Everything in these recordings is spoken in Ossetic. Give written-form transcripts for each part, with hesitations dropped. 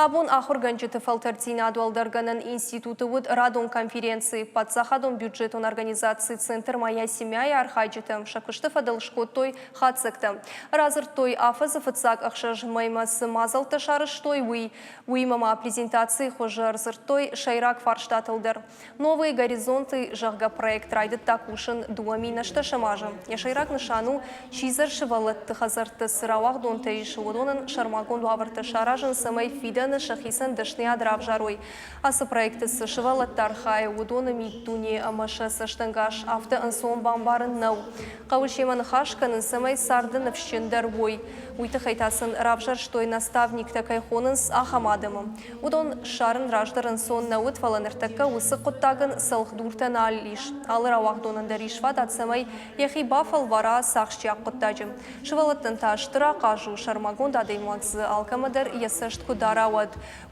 Абон ахуыргӕнджыты фӕлтӕрддзинад уӕлдӕргӕнӕн институты уыд радон конференци. Паддзахадон бюджетон организаци «Центр Моя семья»-йы архайджытӕ сӕ куысты фӕдыл скодтой хатдзӕгтӕ. Радзырдтой, афӕдзы фыццаг ӕхсӕз мӕймӕ цы мадзӕлттӕ сарӕзтой, уый. Уыимӕ ма презентацийы хуызы ӕрдзырдтой сӕйраг фарстатыл дӕр. Новые горизонты, зӕгъгӕ, проект райдыдта кусын 2018 азы. Йӕ сӕйраг нысан у, сидзӕр сывӕллӕтты хӕдзӕртты цы рауагъдонтӕ ис, уыдонӕн сӕрмагонд уавӕртӕ саразын, цӕмӕй фидӕны сӕхицӕн дӕсныйад равзарой. Ацы проекты цы сывӕллӕттӕ архайы, уыдоны миддуне ӕмӕ сӕ цӕстӕнгас афтӕ ӕнцон бамбарын нӕу. Хъӕуы семӕ ныхас кӕнын, цӕмӕй царды ныфсджындӕр уой. Уый тыххӕй та сын равзӕрстой наставниктӕ кӕй хонынц, ахӕм адӕмы. Уыдон ссарын раздӕр ӕнцон нӕ уыд, фӕлӕ ныртӕккӕ уыцы хъуыддагӕн цӕлхдуртӕ нал ис. Алы рауагъдонӕн дӕр ис фадат, цӕмӕй йӕхи бафӕлвара ацы ахсджиаг хъуыддаджы. Сывӕллӕттӕн та стыр ахъаз у, сӕрмагонд адӕймаг дзы алкӕмӕ дӕр йӕ цӕст куы дара, уӕд.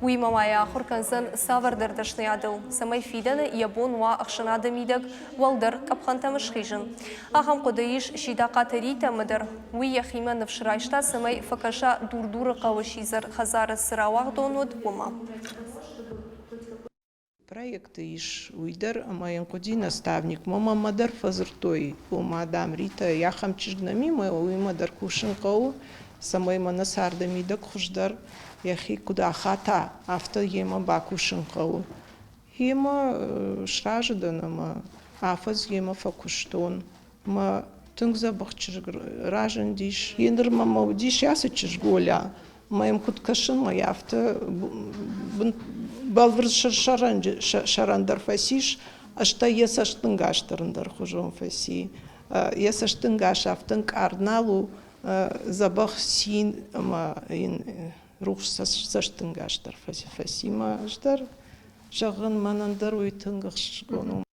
Уыимӕ ма йӕ ахуыр кӕндзӕн цавӕрдӕр дӕсныйадыл, цӕмӕй фидӕны йӕ бон уа ӕхсӕнады мидӕг уӕлдӕр къӕпхӕнтӕм схизын. Ахӕм хъуыды ис Сидахъаты Ритӕмӕ дӕр. Уый йӕхимӕ ныфс райста, цӕмӕй фӕкӕса Дур-Дуры хъӕуы сидзӕр хӕдзары цы рауагъдон уыд, уымӕ. Проекты ис уый дӕр, ӕмӕ йын хъуыди наставник. Мамӕмӕ дӕр фӕдзырдтой, ома, дам, Ритӕ, ахӕм чызг нӕм и, ӕмӕ уыимӕ дӕр кусын хъӕуы, цӕмӕй мӕнӕ царды мидӕг хуыздӕр йӕхи куыд ахата, афтӕ йемӕ бакусын хъӕуы. Йемӕ сразы дӕн ӕмӕ афӕдз йемӕ фӕкуыстон. Мӕ тынг дзӕбӕх чызг разындис. Еныр мӕм уыдис ацы чызг Оля. Мӕ йӕм куыд кӕсын, мӕ афтӕ бӕлвырд сӕрӕндӕр фӕцис, стӕй йӕ цӕстӕнгас дӕр ӕндӕрхуызон фӕци. Йӕ цӕстӕнгас афтӕ ӕнкъард нал у, дзӕбӕх цин ӕмӕ йын рухс цӕстӕнгас дӕр фӕци. Мӕ ӕз дӕр зӕгъын, мӕнӕн дӕр уый тынг ӕхсызгон у.